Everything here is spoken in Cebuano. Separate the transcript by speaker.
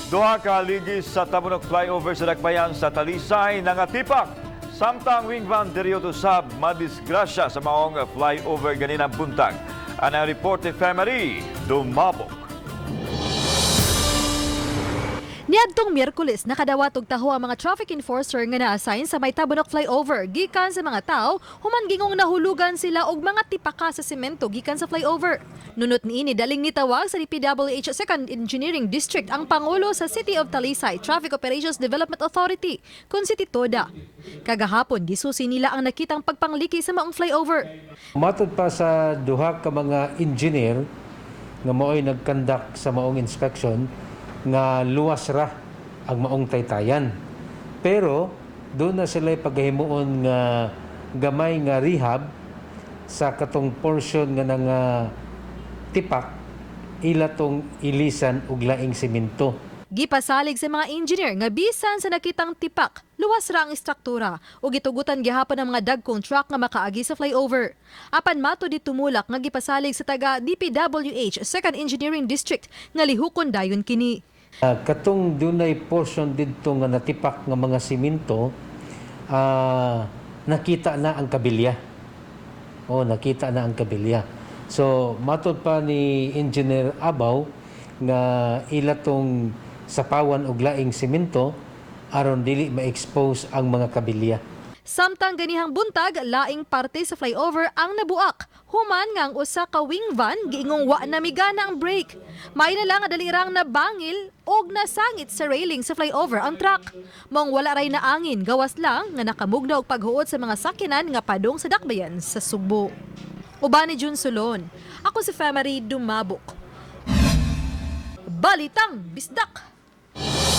Speaker 1: Duha ka haligi sa Tabunok Flyover sa Dakbayan sa Talisay nangatipak. Samtang wing van diriyo usab madisgrasya sa maong flyover ganinang buntag. Ang report ni Family Dumabok.
Speaker 2: Niadtong Miyerkules, nakadawat og taho ang mga traffic enforcer nga na-assign sa may Tabunok Flyover gikan sa mga tao human gingong nahulugan sila og mga tipaka sa semento gikan sa flyover. Nunot niini, daling nitawag sa DPWH Second Engineering District ang pangulo sa City of Talisay Traffic Operations Development Authority, kung si Titoda. Kagahapon, gisusi nila ang nakitang pagpangliki sa maong flyover.
Speaker 3: Matod pa sa duha ka mga engineer nga mao'y nag-conduct sa maong inspection nga luwas ra ang maong taytayan. Pero doon na sila paghimuon nga gamay nga rehab sa katong portion nga nang tipak, ila tong ilisan og laing semento.
Speaker 2: Gipasalig sa mga engineer nga bisan sa nakitang tipak, luwas ra ang istruktura ug gitugutan gihapon ang mga dagkong truck nga makaagi sa flyover. Apan matud ni Tumulak nga gipasalig sa taga DPWH Second Engineering District nga lihukon dayon kini.
Speaker 3: Katong dunay portion didto nga natipak nga mga simento, nakita na ang kabilya. Oh, nakita na ang kabilya. So, matod pa ni Engineer Abaw nga ila tong sapawan og laing simento aron dili ma-expose ang mga kabilya.
Speaker 2: Samtang ganihang buntag, laing parte sa flyover ang nabuak. Human nga ang usa ka wing van giingong wa na migana ang brake. May na lang nga dali rang nabangil og nasangit sa railing sa flyover ang truck. Maong wala ray naangin, gawas lang nga nakamugna og paghuot sa mga sakyanan nga padung sa dakbayan sa Sugbo. Uban ni Jun Solon. Ako si Femary Dumabok. Balitang Bisdak!